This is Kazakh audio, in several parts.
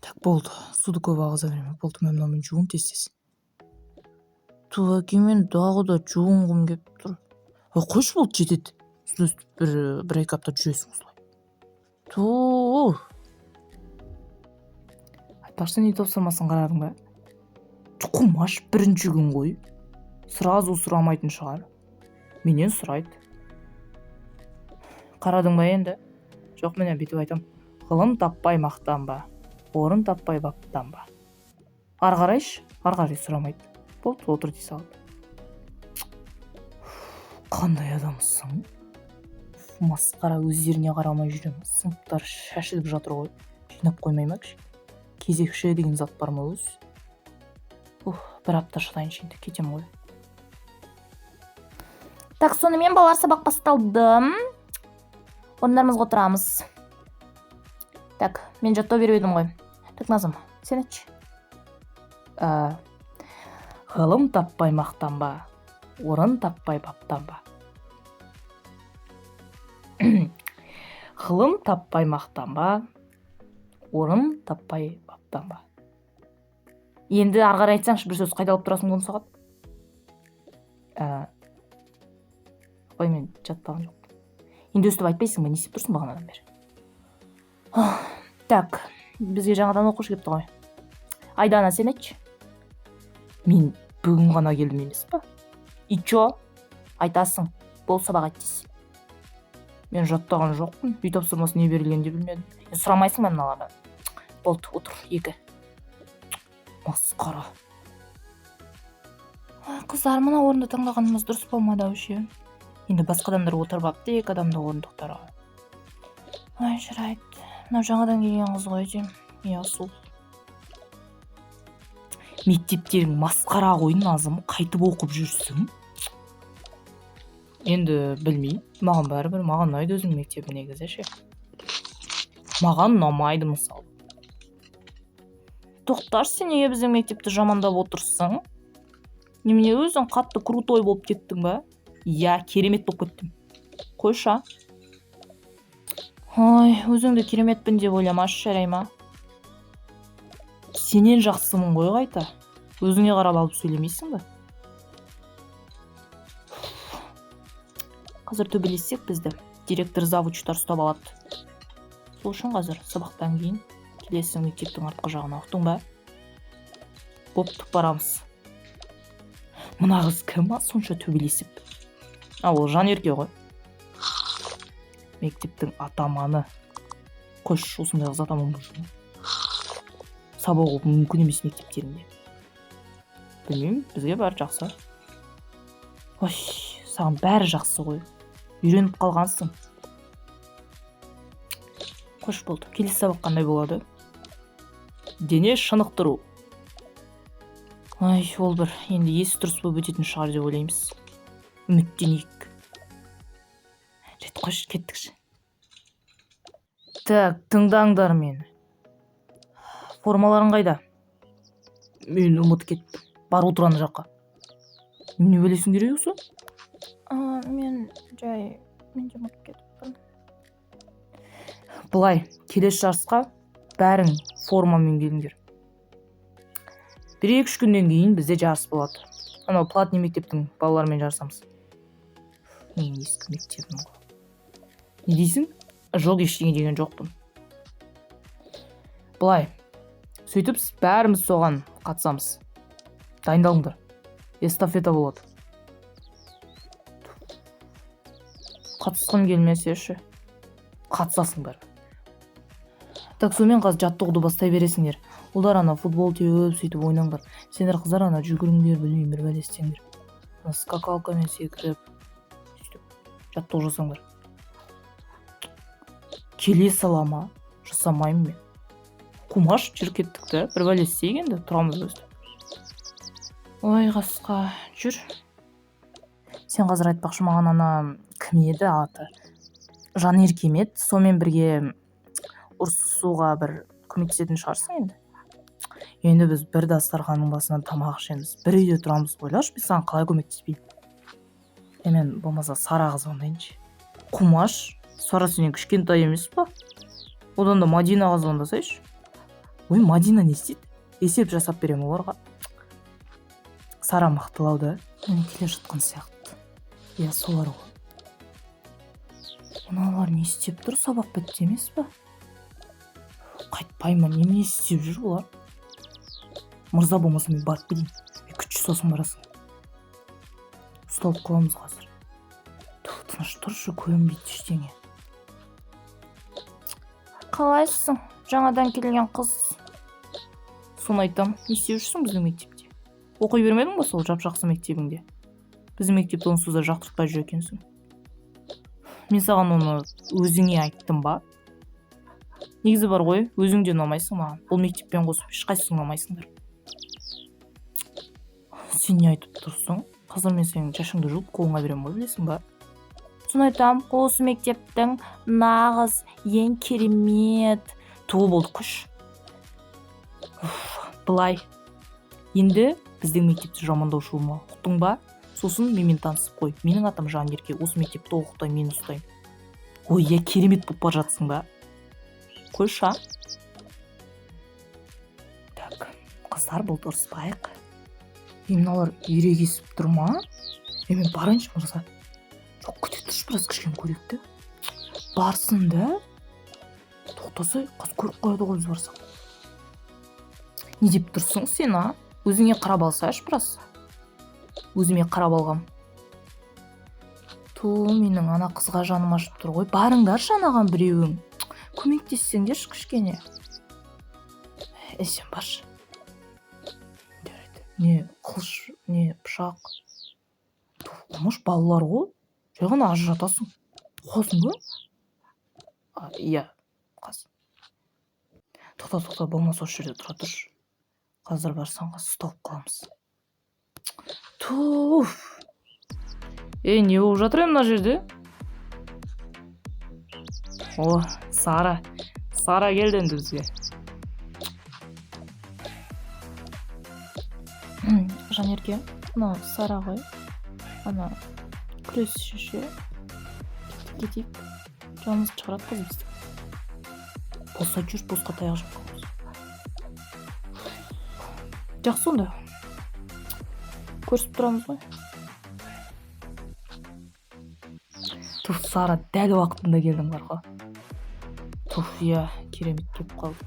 Так, болды, суды көп ағыза берме. Болды, мә, мынаумен жуын тез тез. Туәке, мен дағы да жуынғым келіп тұр. Ой, қойшы, болды, жетеді. Өстіп бір екі апта жүресің осылай. Ту, айтпақшы, сен үй тапсырмасын қарадың ба? Қумаш, бірінші күн ғой, сразу сұрамайтын шығар. Менен сұрайды. Қарадың ба енді? Жоқ, міне, бүйтіп айтам: ғылым таппай мақтанба, орын таппай баптанба. Ары қарайшы, ары қарай сұрамайды. Болды, отыр дей салды. Қандай адамсың, масқара! Өздеріне қарамай жүре ма? Сыныптар шашылып жатыр ғой, жинап қоймай ма кішкене? Кезекші деген зат бар ма өзі? Ух, бір апта шыдайыншы, енді кетемін ғой. Так, сонымен, балалар, сабақ басталды, орындарымызға отырамыз. Так, мен жаттау беріп едім ғой. Так, Назым, сен айтшы. Ғылым таппай мақтанба, орын таппай баптанба. Ғылым таппай мақтанба, орын таппай баптанба. Енді ары қарай айтсаңшы, бір сөз қайталап тұрасың ғой сағат. Ой, мен жаттаған жоқпын. Енді өстіп айтпайсың ба? Не істеп тұрсың бағанадан бері? Так, бізге жаңадан оқушы келіпті ғой. Айдана, сен айтшы. Мен бүгін ғана келдім емес па? И чё, айтасың. Бол, сабақ айт тез. Мен жаттаған жоқпын, үй тапсырмасы не берілгенін де білмедім. Енді сұрамайсың ба мыналардан? Болды, отыр. Екі. Масқара! Ой, қыздар, мына орынды таңдағанымыз дұрыс болмады ау ше. Енді басқа адамдар отырып алыпты екі адамды орындықтарға. Ой, жарайды. Мынау жаңадан келген қыз ғой деймін. Иә, сол. Мектептерің масқара ғой, Назым, қайтып оқып жүрсің? Енді білмеймін, маған бәрібір, маған ұнайды өзімнің мектебім негізі ше. Маған ұнамайды, мысалы. Тоқташы, сен неге біздің мектепті жамандап отырсың? Немене, өзің қатты крутой болып кеттің ба? Иә, керемет болып кеттім. Қойшы. Ой, өзіңді кереметпін деп ойламашы, жарай ма? Сенен жақсымын ғой қайта. Өзіңе қарап алып сөйлемейсің ба? Қазір төбелессек, бізді директор, завучтар ұстап алады. Сол үшін қазір сабақтан кейін келесің мектептің артқы жағына, ұқтың ба? Бопты, барамыз. Мына қыз кім, а, сонша төбелесіп? А, ол Жанерке ғой, мектептің атаманы. Қойшы, осындай қыз атаман болып жүр ме? Сабақ оқу мүмкін емес мектептерінде. Білмеймін, бізге бәрі жақсы. Ой, саған бәрі жақсы ғой, үйреніп қалғансың. Қош, болды. Келесі сабақ қандай болады? Дене шынықтыру. Ой, ол бір енді есі дұрыс болып өтетін шығар деп ойлаймыз, үміттенейік. Жарайды, қойшы, кеттікші. Так, тыңдаңдар мені. Формаларың қайда? Мен ұмытып кеттім. Бар, отыр ана жаққа. Не білесің керек осы? Мен жай, мен де ұмытып кетіппін. Былай, келесі жарысқа бәрің формамен келіңдер. Бір екі үш күннен кейін бізде жарыс болады. Анау платный мектептің балаларымен жарысамыз. Менің ескі мектебім ғой. Не дейсің? Жоқ, ештеңе деген жоқпын. Былай, сөйтіп бәріміз соған қатысамыз. Дайындалыңдар, эстафета болады. Қатысқым келмесе ше? Қатысасың бәрібір. Так, сонымен, қазір жаттығуды бастай бересіңдер. Ұлдар ана футбол теуіп, сөйтіп ойнаңдар. Сендер, қыздар, ана жүгіріңдер, білмеймін, бір бәле істеңдер. Ана скакалкамен секіріп, сөйтіп жаттығу жасаңдар. Келе сала ма? Жасамаймын мен. Қумаш, жүр, кеттік та, бір бәле істейік енді, тұрамыз өстіп. Ой, қасқа, жүр. Сен қазір, айтпақшы, маған ана кім еді аты, Жанерке ме еді, сонымен бірге ұрысуға бір көмектесетін шығарсың енді. Енді біз бір дастарханның басынан тамақ ішеміз, бір үйде тұрамыз, ойлашы, мен саған қалай көмектеспеймін? Е, мен болмаса Сараға звондайыншы. Қумаш, Сара сенен кішкентай емес па? Одан да Мадинаға звондасайшы. Ой, Мадина не істейді? Есеп жасап беремін оларға. Сара мықтылау да. Міне келе жатқан сияқты. Иә, солар ғой. Мыналар не істеп тұр? Сабақ бітті емес па? Қайтпай ма? Немене істеп жүр олар? Мырза болмаса мен барып келейін. Күтші, сосын барасың. Ұсталып қаламыз қазір. Тыныш тұршы, көрінбейді ештеңе. Қалайсың? Жаңадан келген қыз. Соны айтам. Не істеп жүрсің біздің мектепте? Оқи бермедің ба сол жап-жақсы мектебіңде? Біздің мектепті онсыз да жақтыртпай жүр екенсің. Мен саған оны өзіңе айттым ба? Негізі бар ғой, өзің де ұнамайсың маған. Бұл мектеппен қосып ешқайсың ұнамайсыңдар. Сен не айтып тұрсың? Қазір мен сенің шашыңды жұлып қолыңа беремін ғой, білесің ба? Соны айтам, осы мектептің нағыз ең керемет туы болды, қойшы. Былай. Енді біздің мектепті жамандаушы болма, ұқтың ба? Сосын менімен танысып қой. Менің атым Жанерке, осы мектепті оқытайын, мен ұстаймын. Ой, я керемет болып бара жатсың ба? Қойшы, а? Так, қыздар, болды, ұрыспайық. Мыналар ерегесіп тұр ма? Мен барайыншы, мырза. Жоқ, күте тұршы, біраз кішкене көрейік те. Барсын да. Тоқтаса, қазір көріп қояды ғой біз барсақ. Не деп тұрсың сен, а? Өзіңе қарап алсайшы біраз. Өзіме қарап алғам. Ту, менің ана қызға жаным ашып тұр ғой. Барыңдаршы анаған біреуің. Көмектессеңдерші кішкене. Сен баршы. Жарайды. Не қылыш, не пышақ. Ту, қумаш балалар ғой. Жай ғана ажыратасың. Қуасың ба? Иә, қаз. Тоқта, тоқта, болмаса осы жерде тұра тұршы. Қазір барсаң, қазір ұсталып қаламыз. Туф. Ей, не болып жатыр мына жерде? О, Сара. Сара келді енді бізге. Жанерке, мынау Сара ғой. Ана күресші ше. Кетейік. Жанымызды шығарады қыз бізді. Босқа жүр, босқа таяқ жеп қаламыз. Жақсы онда. Көрісіп тұрамыз ғой. Туф, Сара, дәл уақытында келдің бар ғой. Туф, иә, керемет келіп қалды.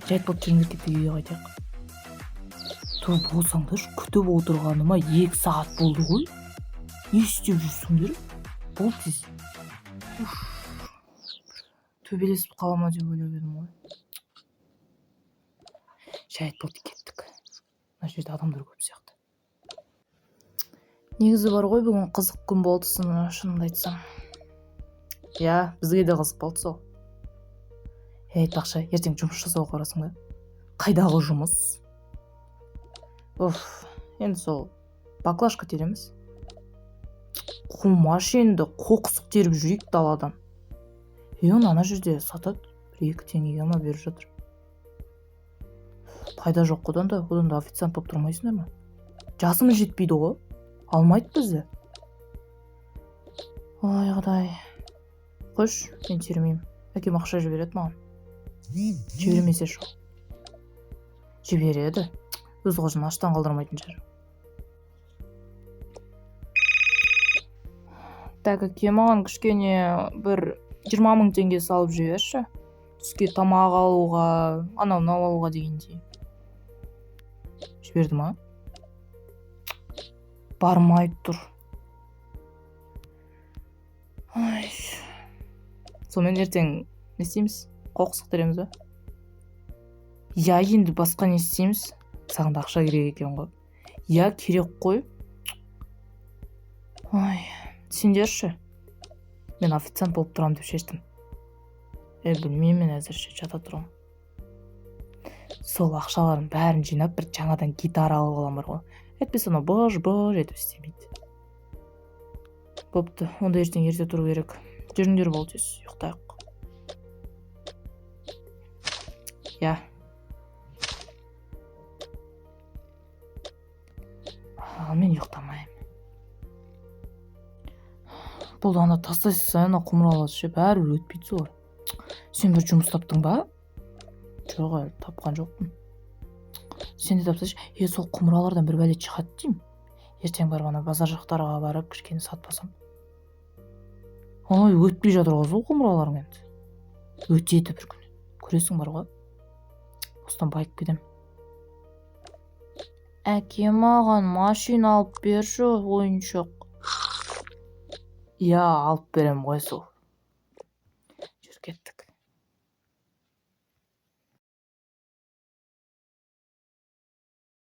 Жайт болып жүріңдер, кетіп үйге қайтайық. Туф, болсаңдаршы, күтіп отырғаныма 2 сағат болды ғой. Не істеп жүрсіңдер? Бол тез. Уф. Төбелесіп қала ма деп ойлап едім ғой. Жайт болды, кеттік. Мына жерде адамдар көп сияқты. Негізі бар ғой, бүгін қызық күн болды, шынымды айтсам. Иә, бізге де қызық болды сол. Ей, айтпақшы, ертең жұмыс жасауға барасың ба? Қайдағы жұмыс? Уф, енді сол баклажка тереміз. Қумаш енді, қоқсық теріп жүрейік даладан. Ей, оны ана жерде сатады, 1-2 теңгеге ма беріп жатыр. Пайда жоқ қой одан да, одан да официант болып тұрмайсыңдар ма? Жасымыз жетпейді ғой. Алмайды бізді. Ой, құдай. Қойшы, мен термеймін. Әкем ақша жібереді маған. Жібермесе шо. Жібереді. Өз қожын аштан қалдырмайтын шығар. Так, әке, маған кішкене бір 20 мың теңге салып жіберші. Түске тамақ алуға, анау мынау алуға дегендей. Жіберді ма? Бармай тұр. Ай. Сонымен ертең не істейміз? Қоқсық тереміз ба? Иә, енді басқа не істейміз? Саған да ақша керек екен ғой. Иә, керек қой. Ой, сендерші? Мен официант болып тұрамын деп шештім. Білмеймін, мен әзірше жата тұрамын. Сол ақшалардың бәрін жинап бір жаңадан гитара алып аламын бар ғой. Әйтпесе анау быж-быж етіп істемейді. Бопты, онда ертең ерте тұру керек. Жүріңдер бол тез, ұйықтайық. Иә. Ал мен ұйықтамаймын. Болды, ана тастай салсай, ана құмыраларды ше, бәрібір өтпейді солар. Сен бір жұмыс таптың ба? Жоқ, әлі тапқан жоқпын. Сен де тапсайшы. Е, сол құмыралардан бір бәле шығады деймін. Ертең барып, ана базар жақтарға барып, кішкене сатпасам. Ой, өтпей жатыр ғой сол құмыраларың. Енді өтеді бір күні, көресің бар ғой. Осыдан байып кетемін. Әке, маған машина алып берші, ойыншық. Иә, алып беремін ғой сол. Жүр, кеттік.